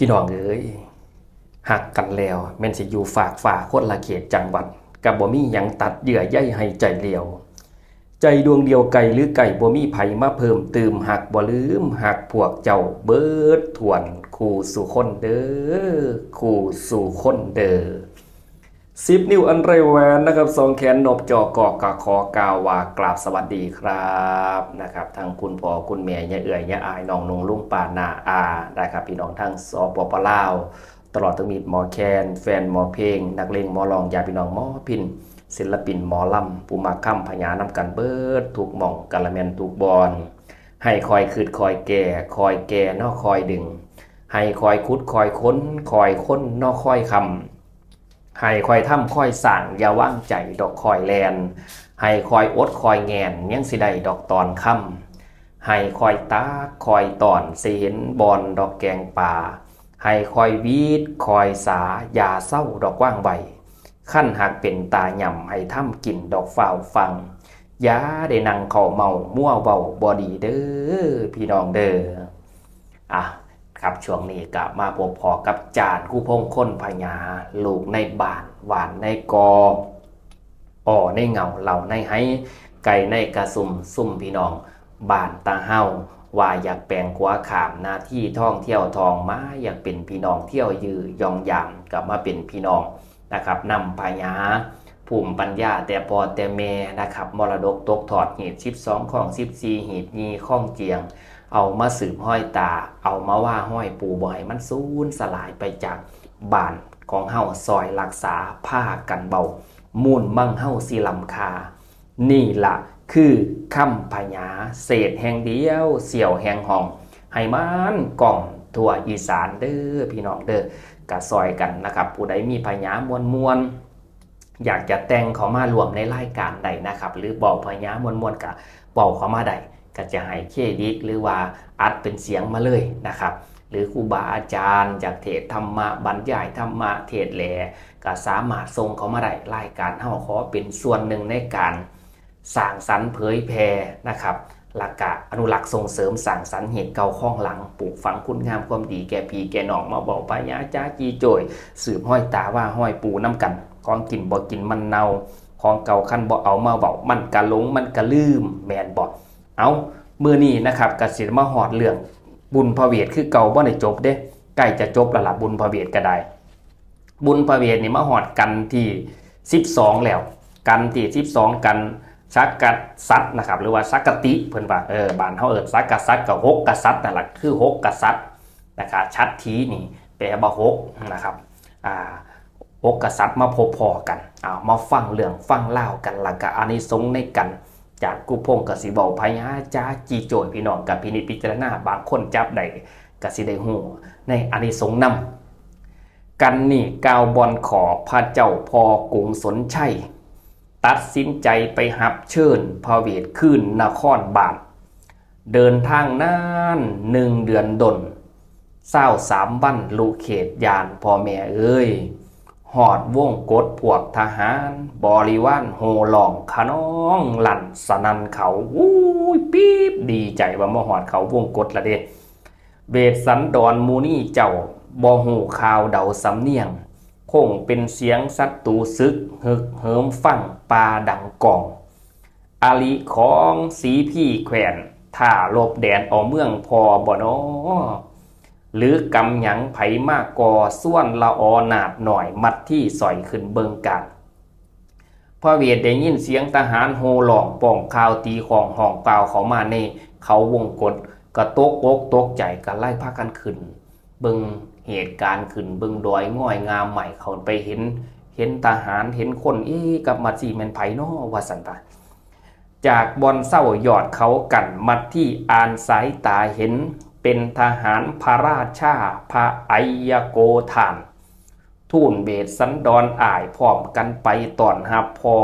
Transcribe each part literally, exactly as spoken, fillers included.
พี่น้องเอ๋ย ฮักกันแล้วแม่นสิอยู่ฟากฟ้าคนละเขตจังหวัด ก็บ่มีหยังตัดเยื่อใยให้ใจเดียว ใจดวงเดียวไกลหรือไกลบ่มีไผมาเพิ่มเติม ฮักบ่ลืมฮักพวกเจ้าเบิดถ้วน คู่สู่คนเด้อ คู่สู่คนเด้อ สิบ นิ้วอันไร้แหวนนะครับ สอง แขนนบจอกอก ก็ขอกล่าวว่ากราบสวัสดีครับนะครับ ทั้งคุณพ่อคุณแม่ ย่าเอื้อย ย่าอาย น้องนุ่ง ลุงป้า น้าอานะครับ พี่น้องทั้ง สปป ลาว ตลอดถึงมิตรหมอแคน แฟนหมอเพลง นักเลงหมอร้อง ญาติพี่น้องหมอพิณ ศิลปินหมอลำ ผู้มักคำพญานำกันเบิดทุกหม่อง กาละแม่นทุกบอน ให้คอยคืดคอยแก่ คอยแก่เนาะคอยดึง ให้คอยขุดคอยค้น คอยค้นเนาะคอยคำ ให้คอยทำคอยสร้าง อย่าวางใจดอกคอยแลน ให้คอยอดคอยแงน ยังสิได้ดอกตอนคำ ให้คอยตักคอยตอน สิเห็นบอนดอกแกงปลา ให้คอยหวีดคอยสา อย่าเซาดอกว่างไว้ คันหากเป็นตาหย่ำ ให้ทำกินดอกฟ้าวฟัง อย่าได้นั่งเข้าเมามัวเว้าบ่ดีเด้อ พี่น้องเด้อ อ่ะ ครับ ช่วงนี้ก็มาพบพ้อกับจารย์ครูพงษ์ คนพญา ลูกในบ้าน หวานในกอ อ่อในเหง้า เหล่าในไห ไก่ในกระสุม ซุ่มพี่น้องบ้านตาเฮา ว่าอยากแปลงขัวข้ามนาที ทองเที่ยวทองมา อยากเป็นพี่น้องเที่ยวยื้อยองยาม ก็มาเป็นพี่น้องนะครับ นำพญา ภูมิปัญญาแต่พ่อแต่แม่นะครับ มรดกตกทอด หีบสิบสอง คล้องสิบสี่ หีบยี่ คล้องเจียง เอามาสืบฮอยตา เอามาว่าฮอยปู่ บ่ให้มันสูญสลายไปจากบ้านของเฮา ซอยรักษา พากันเว้า มูลมังเฮาสิล้ำค่า นี่ละคือคำพญา เศษแห่งเดียว เสี้ยวแห่งห้อง ให้มันก้องทั่วอีสานเด้อ พี่น้องเด้อ ก็ซอยกันนะครับ ผู้ใดมีพญามวลๆ อยากจะแต่งเข้ามาร่วมในรายการได้นะครับ หรือเว้าพญามวลๆ ก็เว้าเข้ามาได้ ก็จะให้เครดิต หรือว่าอัดเป็นเสียงมาเลยนะครับ หรือครูบาอาจารย์อยากเทศน์ธรรมะ บรรยายธรรมะ เทศน์แหล่ ก็สามารถส่งเข้ามาได้ รายการเฮาขอเป็นส่วนหนึ่งในการสร้างสรรค์เผยแผ่นะครับ แล้วก็อนุรักษ์ส่งเสริมสร้างสรรค์เหตุเก่าของหลัง ปลูกฝังคุณงามความดีแก่พี่แก่น้อง มาเว้าพญาจ้าจี้โจ้ย สืบฮอยตาว่าฮอยปู่นำกัน ของกินบ่กินมันเน่า ของเก่าคันบ่เอามาเว้า มันกะหลง มันกะลืม แม่นบ่ เอา มื้อนี้นะครับ ก็สิมาฮอดเรื่องบุญพระเวทคือเก่า บ่ได้จบเด้ ใกล้จะจบแล้วล่ะ บุญพระเวทก็ได้ บุญพระเวทนี่มาฮอดกันที่สิบสองแล้ว กันที่สิบสอง กันสักกษัตริย์นะครับ หรือว่าสักกติ เพิ่นว่า เออ บ้านเฮาเอิ้นสักกษัตริย์ ก็หกกษัตริย์นั่นล่ะ คือหกกษัตริย์นะครับ ชัตถีนี่แปลว่าหกนะครับ อ่า หกกษัตริย์มาพบพ้อกัน เอามาฟังเรื่องฟังราวกัน แล้วก็อานิสงส์ในกัน จากครูพงษ์ก็สิเว้าพญาจ้าจี้โจ้ย พี่น้องก็พินิจพิจารณา บางคนจับได้ก็สิได้ฮู้ในอานิสงส์นำ กันนี่กล่าวบ่อนขอพระเจ้าพ่อกรุงสนชัย ตัดสินใจไปรับเชิญพระเวทคืนนครบ้าน เดินทางนานหนึ่งเดือนดน ซาวสามวันลุเขตย่านพ่อแม่เอ้ย ฮอดวงกฏพวกทหารบริวารโห่ร้องคะนองลั่นสนั่นเขา อู้ย ปี๊บ ดีใจว่ามาฮอดเขาวงกฏละเด้ เวสสันดรมุนีเจ้า บ่ฮู้ข่าวเดาสำเนียง คงเป็นเสียงศัตรูศึก ฮึกเหิมฟังป่าดังกอง อลิของสีพีแขวน ถ้าลบแดนเอาเมืองพ่อบ่น้อ หรือกำหยังไผมาก่อ ส่วนละออนาดหน่อย มัดที่สอยขึ้นเบิ่งกัน พระเวทได้ยินเสียงทหารโห่ร้อง ป้องข่าวตีของห้องกล่าวเข้ามาในเขาวงกฏ ก็ตกอกตกใจ ก็ไล่พากันขึ้น เบิ่งเหตุการณ์ ขึ้นเบิ่งดอยงอยงามใหม่ เข้าไปเห็น เห็นทหาร เห็นคน เอ๊ะ กับมัดสี่แม่นไผน้อ ว่าซั่นตา จากบ่อนเซายอดเขากัน มัดที่อ่านสายตาเห็น เป็นทหารพระราชาพระไอยโกธาน ทูลเวสสันดรอ้าย พร้อมกันไปต้อนรับพ่อ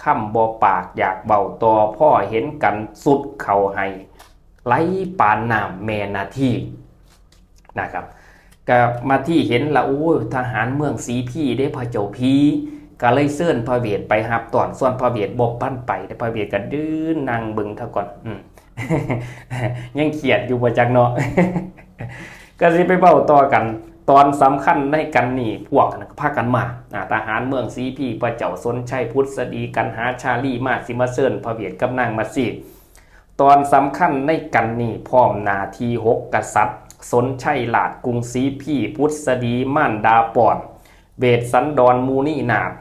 คำบ่ปากอยากเว้าต่อ พ่อเห็นกันสุดเขาให้ ไหลปานน้ำแม่นาที นะครับ ก็มาที่เห็นละ โอ้ย ทหารเมืองสีพีเด้ พระเจ้าพี ก็เลยเชิญพระเวทไปรับต้อน ส่วนพระเวทบ่ปันไปเด้ พระเวทก็ยืนนั่งเบิ่งเท่าก่อน อืม ยังเครียดอยู่บ่จักเนาะ ก็สิไปเว้าต่อกัน ตอนสำคัญในกันนี่พวกนั้นก็พากันมา อ่า ทหารเมืองสีพี พระเจ้าสนชัย พุทธดี กันหา ชาลี มาสิมาเชิญพระเวทกับนางมัตสี ตอนสำคัญในกันนี่พร้อมหน้าที่หกกษัตริย์ สนชัยราชกรุงสีพี พุทธดี มารดาปอน เวสสันดรมุนีนาถ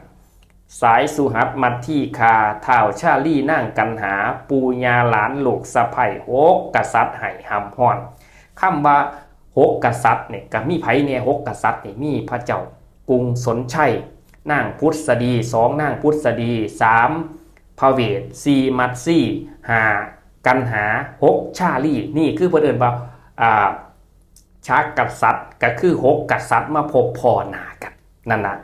สายสุหัสมัททีคา ท้าวชาลีนางกันหา ปู่ย่าหลานลูกสะใภ้ หกกษัตริย์ให้ห้ำฮ้อน คำว่าหกกษัตริย์เนี่ยก็มีไผแหน่ หกกษัตริย์นี่มีพระเจ้ากรุงสนชัย นางพุทธดี สองนางพุทธดี สามพระเวส สี่มัตสี ห้ากันหา หกชาลี นี่คือเพิ่นเอิ้นว่า อ่า ชากษัตริย์ก็คือหกกษัตริย์มาพบพ้อหน้ากัน นั่นนะ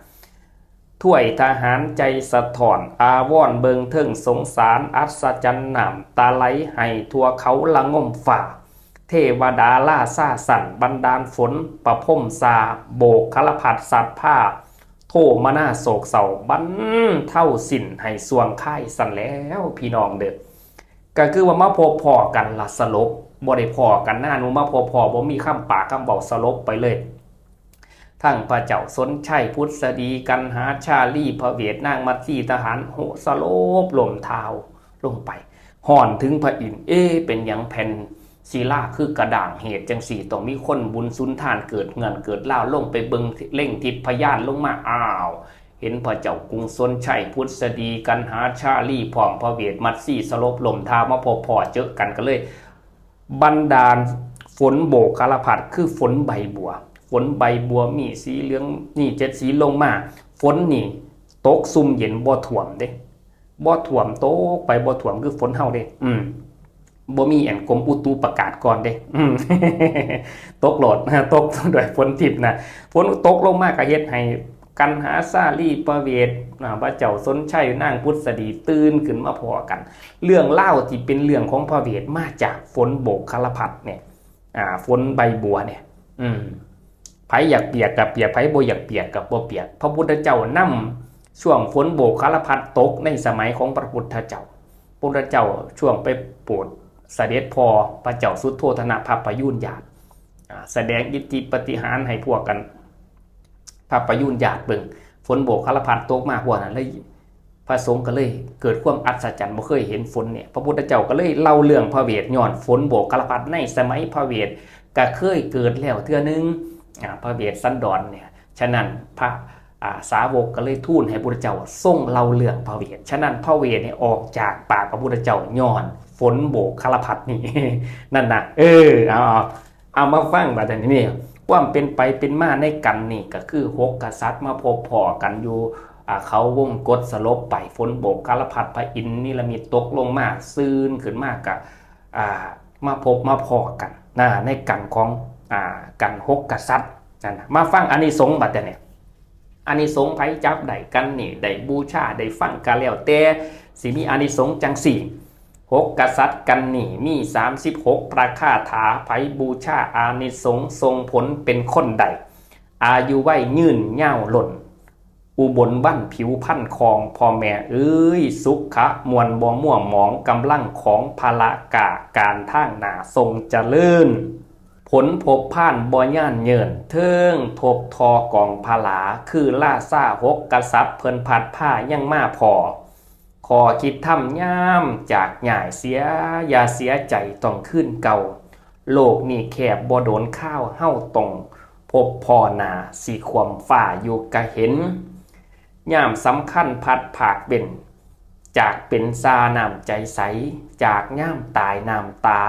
ถ้วยทหารใจสะท้อน อาวรณ์เบิ่งเทิงสงสาร อัศจรรย์น้ำตาไหล ให้ทั่วเขาละงมฟ้า เทวดาราชาสั่น บันดาลฝนประพรมซา โบกคารพัดสัตว์ผ้า โทมนาโศกเศร้า บรรเทาสิ้นให้สวงคายสั่นแล้วพี่น้องเด้อ ก็คือว่ามาพบพ้อกันละสลบ บ่ได้พ้อกันนาน มาพบพ้อบ่มีคำปากคำเว้า สลบไปเลย ทั้งพระเจ้าสนชัย พุทธดี กันหา ชาลี พระเวส นางมัตสี ทหาร โห สลบล้มเท้าลงไป ฮ้อนถึงพระอินทร์ เอ๊ะ เป็นหยังแผ่นศิลาคือกระด้าง เหตุจังสี่ ต้องมีคนบุญสุนทานเกิดเฮือนเกิดลาว ลงไปเบิ่งเล็งทิพยานลงมา อ้าว เห็นพระเจ้ากรุงสนชัย พุทธดี กันหา ชาลี พร้อมพระเวส มัตสี สลบล้มเท้ามาพบพ้อเจอกันก็เลย บันดาลฝนโบกคารพัด คือฝนใบบัว ฝนใบบัวมีสีเหลือง นี่เจ็ดสีลงมา ฝนนี่ตกซุ่มเย็น บ่ท่วมเด้ บ่ท่วม ตกไปบ่ท่วมคือฝนเฮาเด้ อืม บ่มีอันกรมอุตุประกาศก่อนเด้ อืม ตกโลดนะ ตกด้วยฝนทิพย์นะ ฝนตกลงมาก็เฮ็ดให้กันหา ชาลี พระเวส อ่า พระเจ้าสนชัย นางพุทธดี ตื่นขึ้นมาพ้อกัน เรื่องเล่าวที่เป็นเรื่องของพระเวสมาจากฝนโบกคารพัดเนี่ย อ่า ฝนใบบัวเนี่ย อืม ไผอยากเปียกก็เปียก ไผบ่อยากเปียกก็บ่เปียก พระพุทธเจ้านำช่วงฝนโบกคารพัดตกในสมัยของพระพุทธเจ้า พระพุทธเจ้าช่วงไปโปรดเสด็จพ่อพระเจ้าสุโธทนะพระประยูรญาติ อ่า แสดงอิทธิปาฏิหาริย์ให้พวกกัน พระประยูรญาติเบิ่ง ฝนโบกคารพัดตกมาพวกนั้นเลย พระสงฆ์ก็เลยเกิดความอัศจรรย์ บ่เคยเห็นฝนเนี่ย พระพุทธเจ้าก็เลยเล่าเรื่องพระเวส ย้อนฝนโบกคารพัดในสมัยพระเวสก็เคยเกิดแล้วเทื่อนึง อ่า พระเวสสันดรเนี่ย ฉะนั้นพระ อ่า สาวกก็เลยทูลให้พุทธเจ้าทรงเล่าเรื่องพระเวส ฉะนั้นพระเวสเนี่ยออกจากปากพระพุทธเจ้าย้อนฝนโบกคารพัดนี่ นั่นนะ เออ เอา เอา เอามาฟังบัดนี้นี่ ความเป็นไปเป็นมาในกันนี่ก็คือหกกษัตริย์มาพบพ้อกันอยู่ อ่า เขาวงกต สลบไป ฝนโบกคารพัด พระอินทร์นิรมิตตกลงมา ซื่นขึ้นมากะ อ่า มาพบมาพ้อกันนะ ในกันของ อ่า กันหกกษัตริย์นั่นนะ มาฟังอานิสงส์บัดเนี่ย อานิสงส์ไผจับได้กันนี่ ได้บูชาได้ฟังก็แล้วแต่ สิมีอานิสงส์จังสี่ หกกษัตริย์กันนี่มีสามสิบหกพระคาถา ไผบูชาอานิสงส์ส่งผลเป็นคนใด อายุวัยยืนยาวล้น อุบลวันผิวพรรณคอง พ่อแม่เอ้ย สุขะม่วนบ่มั่วหมอง กำลังของพละกะ การทางหน้าทรงเจริญ ผลพบพานบ่ย่านเยิน เทิงทบทอกองพลา คือราชาหกกษัตริย์เพิ่นพัดพายังมาพ้อ ขอคิดทำยามจากหย้ายเสีย อย่าเสียใจต้องคืนเก่า โลกนี้แคบบ่โดนคาว เฮาต้องพบพ้อหน้า สิขวมฟ้าอยู่กะเห็น ยามสำคัญพัดผากเว้น จากเป็นซาน้ำใจใส จากยามตายน้ำตา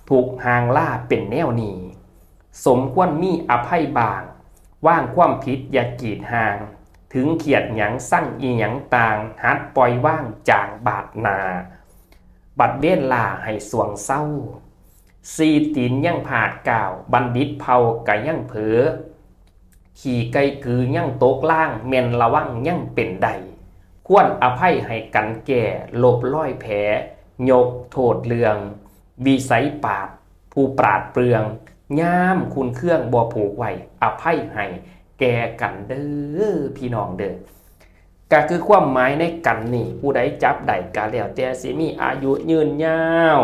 ทุกข์ห่างลาเป็นแนวนี้ สมควรมีอภัยบ้าง วางความผิดอย่ากีดห่าง ถึงเคียดหยังสั่งอีหยังต่าง หัดปล่อยวางจางบาดหน้า บัดเวลาให้สวงเศร้า สี่ตีนยังพลาดก้าว บัณฑิตเผ่าก็ยังเผลอ ขี้ไก่กือยังตกล่าง แม่นระวังยังเป็นได้ ควรอภัยให้กันแก้ ลบรอยแผล ยกโทษเรื่อง วิสัยปาด ผู้ปราดเปรื่อง ยามคุณเครื่องบ่ผูกไว้ อภัยให้แก่กันเด้อพี่น้องเด้อ ก็คือความหมายในกันนี่ ผู้ใดจับได้ก็แล้วแต่สิมีอายุยืนยาว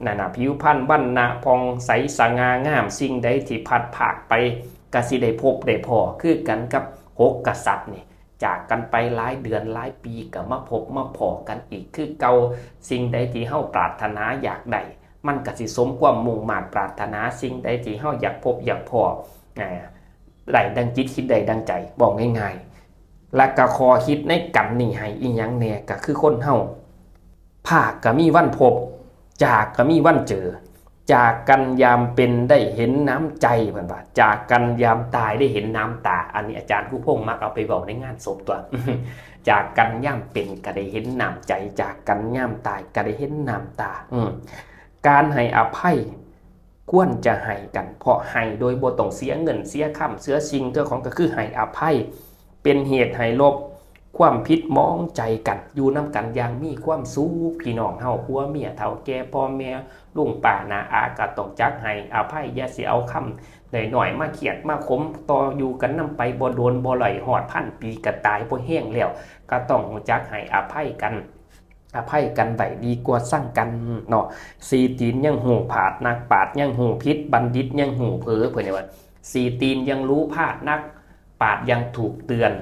นั่นน่ะ ผิวพรรณวรรณะผ่องใสสง่างาม สิ่งใดที่พลัดพรากไป ก็สิได้พบได้พ้อคือกันกับหกกษัตริย์นี่ จากกันไปหลายเดือนหลายปีก็มาพบมาพ้อกันอีกคือเก่า สิ่งใดที่เฮาปรารถนาอยากได้ มันก็สิสมความมุ่งมาดปรารถนา สิ่งใดที่เฮาอยากพบอยากพ้อ อ่า ได้ดังจิตคิดได้ดังใจ บอกง่ายๆ และก็ข้อคิดในกันนี่ให้อีหยังแหน่ ก็คือคนเฮา พากก็มีวันพบ จากก็มีวันเจอ จากกันยามเป็นได้เห็นน้ำใจ เพิ่นว่า จากกันยามตายได้เห็นน้ำตา อันนี้อาจารย์ครูพงษ์มักเอาไปเว้าในงานศพตัว จากกันยามเป็นก็ได้เห็นน้ำใจ จากกันยามตายก็ได้เห็นน้ำตา อืม การให้อภัยควรจะให้กัน เพราะให้โดยบ่ต้องเสียเงินเสียคำเสียสิ่งเสียของ ก็คือให้อภัย เป็นเหตุให้ลบความผิดหมองใจกัน อยู่นำกันอย่างมีความสุข พี่น้องเฮา ผัวเมีย เฒ่าแก่ พ่อแม่ ลุงป้าน้าอา ก็ต้องจักให้อภัย อย่าสิเอาคำน้อยๆมาเคียดมาขม ต่ออยู่กันนำไปบ่โดน บ่ร้อยฮอดพันปีก็ตาย บ่แฮงแล้ว ก็ต้องรู้จักให้อภัยกัน อภัยกันไว้ดีกว่าซังกันเนาะ สี่ตีนยังฮู้พลาดนัก ปาดยังฮู้ผิด บัณฑิตยังฮู้เผลอ เพิ่นว่า สี่ตีนยังรู้พลาดนัก ปาดยังถูกเตือน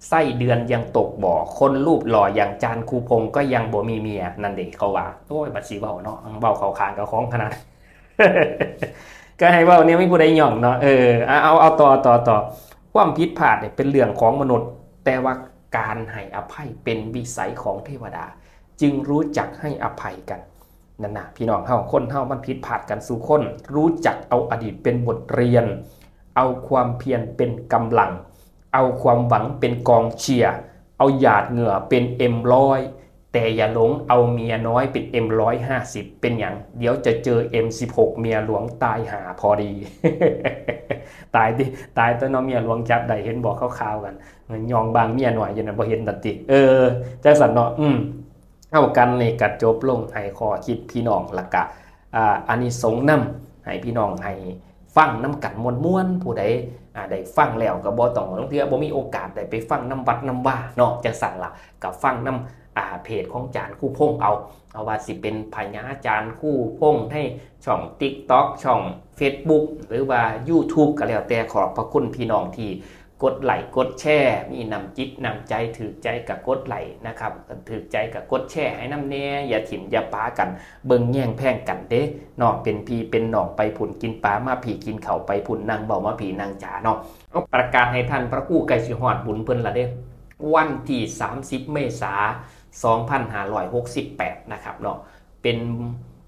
ไส้เดือนยังตกบ่อ คนรูปหล่ออย่างจารย์ครูพงษ์ก็ยังบ่มีเมีย นั่นเด้เขาว่า โอ้ย บัดสิเว้าเนาะ เว้าเข้าข้างเจ้าของขนาด ก็ให้เว้าเนี่ย มีผู้ใดย่องเนาะ เออ เอา เอา เอาต่อ ต่อ ต่อ ความผิดพลาดเนี่ยเป็นเรื่องของมนุษย์ แต่ว่าการให้อภัยเป็นวิสัยของเทวดา จึงรู้จักให้อภัยกัน นั่นนะ พี่น้องเฮา คนเฮามันผิดพลาดกันสู่คน รู้จักเอาอดีตเป็นบทเรียน เอาความเพียรเป็นกำลัง เอาความหวังเป็นกองเชียร์ เอาหยาดเหงื่อเป็นเอ็มร้อย แต่อย่าหลงเอาเมียน้อยเป็นเอ็มร้อยห้าสิบ เป็นหยัง เดี๋ยวจะเจอเอ็มสิบหก เมียหลวงตายห่าพอดี ตายติ ตายตัวเนาะ เมียหลวงจับได้ เห็นบอกข่าวๆกัน ย่องบางเมียน้อยอยู่นั่น บ่เห็นตัดติ เออ จังซั่นเนาะ อืม เอากันนี่ก็จบลง ให้ข้อคิดพี่น้อง แล้วก็ อ่า อานิสงส์นำ ให้พี่น้องให้ฟังนำกันม่วนๆ ผู้ใด อ่า ได้ฟังแล้วก็บ่ต้อง ลางเทื่อบ่มีโอกาสได้ไปฟังนำวัดนำวาเนาะ จังซั่นล่ะ ก็ฟังนำ อ่า เพจของจารย์ครูพงษ์เอา เอาว่าสิเป็นพญาจารย์ครูพงษ์ในช่อง TikTok ช่อง Facebook หรือว่า YouTube ก็แล้วแต่ ขอบพระคุณพี่น้องที่กดไลค์กดแชร์ มีน้ำจิตน้ำใจ ถืกใจก็กดไลค์นะครับ ถืกใจก็กดแชร์ให้นำแหน่ อย่าถิ่มอย่าปากัน เบิ่งแย่งแพงกันเด้เนาะ เป็นพี่เป็นน้องไปพุ้น กินปลามาพี้ กินข้าวไปพุ้น นั่งเว้ามาพี้ นั่งจ๋าเนาะ เอา ประกาศให้ท่านพระครู ใกล้สิฮอดบุญเพิ่นละเด้ วันที่ 30 เมษา สองพันห้าร้อยหกสิบแปด นะครับเนาะ เป็น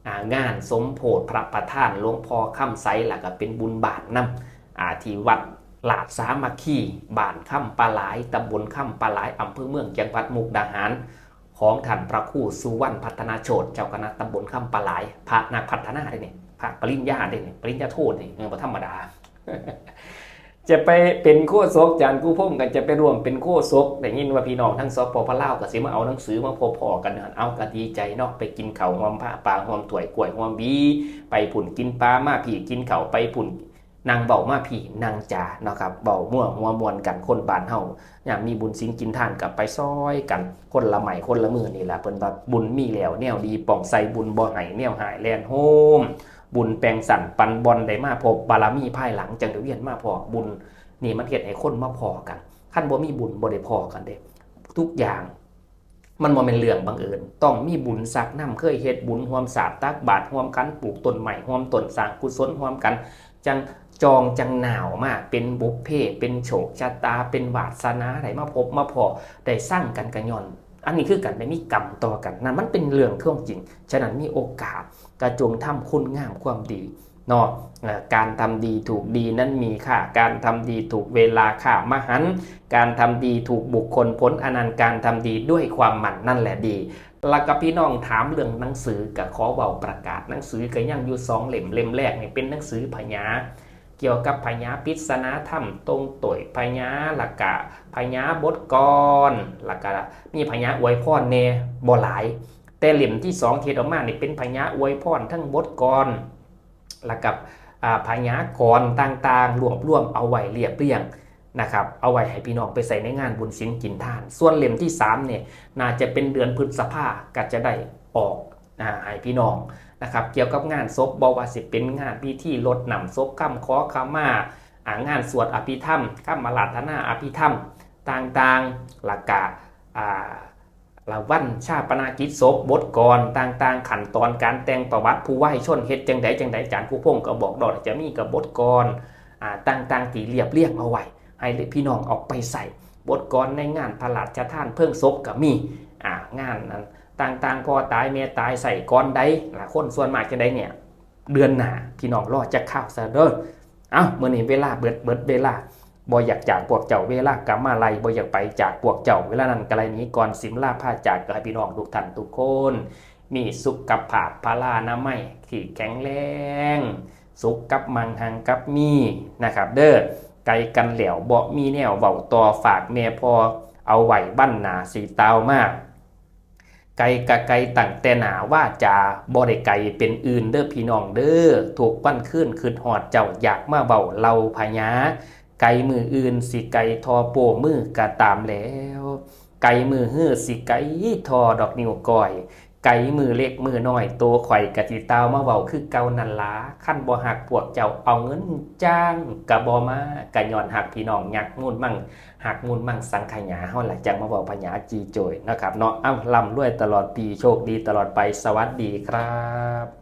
อ่า งานสมโภชพระประธานหลวงพ่อคำใส แล้วก็เป็นบุญบ้านนำ อ่า ที่วัดราชสามัคคี บ้านคำปาหลาย ตำบลคำปาหลาย อำเภอเมือง จังหวัดมุกดาหาร ของท่านพระครูสุวรรณพัฒนาโชติ เจ้าคณะตำบลคำปาหลาย พระนักพัฒนาเด้นี่ พระปริญญาเด้นี่ ปริญญาโทเด้นี่ เออ บ่ธรรมดา จะไปเป็นโฆษก จารย์ครูพงษ์ก็จะไปร่วมเป็นโฆษก ได้ยินว่าพี่น้องทั้ง สปป ลาว ก็สิมาเอาหนังสือมาพบพ้อกันนั่น เอา ก็ดีใจเนาะ ไปกินข้าวร่วมผ้าปลาร่วมถ้วย กล้วยร่วมหวี ไปพุ้น กินปลามาพี้ กินข้าวไปพุ้น นั่งเว้ามาพี้ นั่งจ๋าเนาะครับ เว้าม่วนหัวม่วนกัน คนบ้านเฮา ยามมีบุญศีลกินทานก็ไปซอยกัน คนละไม้คนละมือนี่ล่ะ เพิ่นว่าบุญมีแล้วแนวดีป้องใส่ บุญบ่ให้แนวฮ้ายแล่นโฮม บุญแบ่งสันปันบ่อน ได้มาพบบารมีภายหลัง จั่งได้เวียนมาพ้อ บุญนี่มันเฮ็ดให้คนมาพ้อกัน คันบ่มีบุญบ่ได้พ้อกันเด้ ทุกอย่าง มันบ่แม่นเรื่องบังเอิญ ต้องมีบุญซักนำ เคยเฮ็ดบุญร่วมสาดตักบาตรร่วมกัน ปลูกต้นไม้ร่วมต้น สร้างกุศลร่วมกัน จั่งจองจั่งหนาวมา เป็นบุพเพ เป็นโชคชะตา เป็นวาสนา ได้มาพบมาพ้อ ได้ซังกันก็ย้อน อันนี้คือกัน ได้มีกรรมต่อกัน นั่นมันเป็นเรื่องของจริง ฉะนั้นมีโอกาสก็จงทำคุณงามความดีเนาะ เอ่อ การทำดีถูกดีนั้นมีค่า การทำดีถูกเวลาค่ามหันต์ การทำดีถูกบุคคลผลอนันต์ การทำดีด้วยความหมั่นนั่นแหละดี แล้วก็พี่น้องถามเรื่องหนังสือ ก็ขอเว้าประกาศ หนังสือก็ยังอยู่สองเล่ม เล่มแรกนี่เป็นหนังสือพญา เกี่ยวกับพญาปริศนาธรรม ตรงโตยพญา แล้วก็พญาบทกลอน แล้วก็มีพญาอวยพรแหน่ บ่หลาย แต่เล่มที่สองที่เฮ็ดออกมานี่เป็นพญาอวยพรทั้งบทกลอน แล้วกับ อ่า พญากลอนต่างๆ รวบรวมเอาไว้เรียบเรียงนะครับ เอาไว้ให้พี่น้องไปใส่ในงานบุญศีลกินทาน ส่วนเล่มที่สามเนี่ย น่าจะเป็นเดือนพฤษภาก็จะได้ออก อ่า ให้พี่น้องนะครับ เกี่ยวกับงานศพ บ่ว่าสิเป็นงานพิธีรดน้ำศพ คำขอขมา อ่างานสวดอภิธรรม คำอาราธนาอภิธรรมต่างๆ แล้วก็อ่าละวันชาปนกิจศพ บทกลอนต่างๆ ขั้นตอนการแต่งประวัติผู้วายชนเฮ็ดจังใดจังใด อาจารย์ผู้พงษ์ก็บอกดอกจะมีกับบทกลอนอ่าต่างๆ ที่เรียบเรียงเอาไว้ ให้พี่น้องเอาไปใส่บทกลอนในงานพระราชทานเพลิงศพก็มีอ่างานนั้นต่างๆ พ่อตายแม่ตายใส่กลอนใดละคนส่วนมากจังใดเนี่ย เดือนหน้าพี่น้องรอจักคราวซะเด้อ เอ้ามื้อนี้เวลาเบิดเบิดเวลา บ่อยากจากพวกเจ้า เวลากำมาไล่ บ่อยากไปจากพวกเจ้า เวลานั้นก็ไล่หนีก่อน สิมลาพาจาก ก็ให้พี่น้องทุกท่านทุกคน มีสุขภาพพลานามัยที่แข็งแรง สุขกับมั่งหังกับมีนะครับ เด้อ ไกลกันแล้วบ่มีแนวเว้าต่อ ฝากแม่พ่อเอาไว้วันหน้าสิตาวมา ไกลกะไกลตั้งแต่หน้าวาจา บ่ได้ไกลเป็นอื่นเด้อพี่น้องเด้อ ทุกวันคืนคิดฮอดเจ้า อยากมาเว้าเล่าพญา ไกลมืออื่นสิไกลทอโป้มือก็ตามแล้ว ไกลมือฮือสิไกลทอดอกนิ้วก้อย ไกลมือเล็กมือน้อย โตข่อยกะสิตาวมาเว้าคือเก่านั่นล่ะ คันบ่ฮักพวกเจ้าเอาเงินจ้างกะบ่มา กะย้อนฮักพี่น้องยักษ์มูลมั่ง ฮักมูลมั่งสังขยาเฮาล่ะ จั่งมาเว้าพญาจีโจยนะครับเนาะ เอ้า ร่ำรวยตลอดปี โชคดีตลอดไป สวัสดีครับ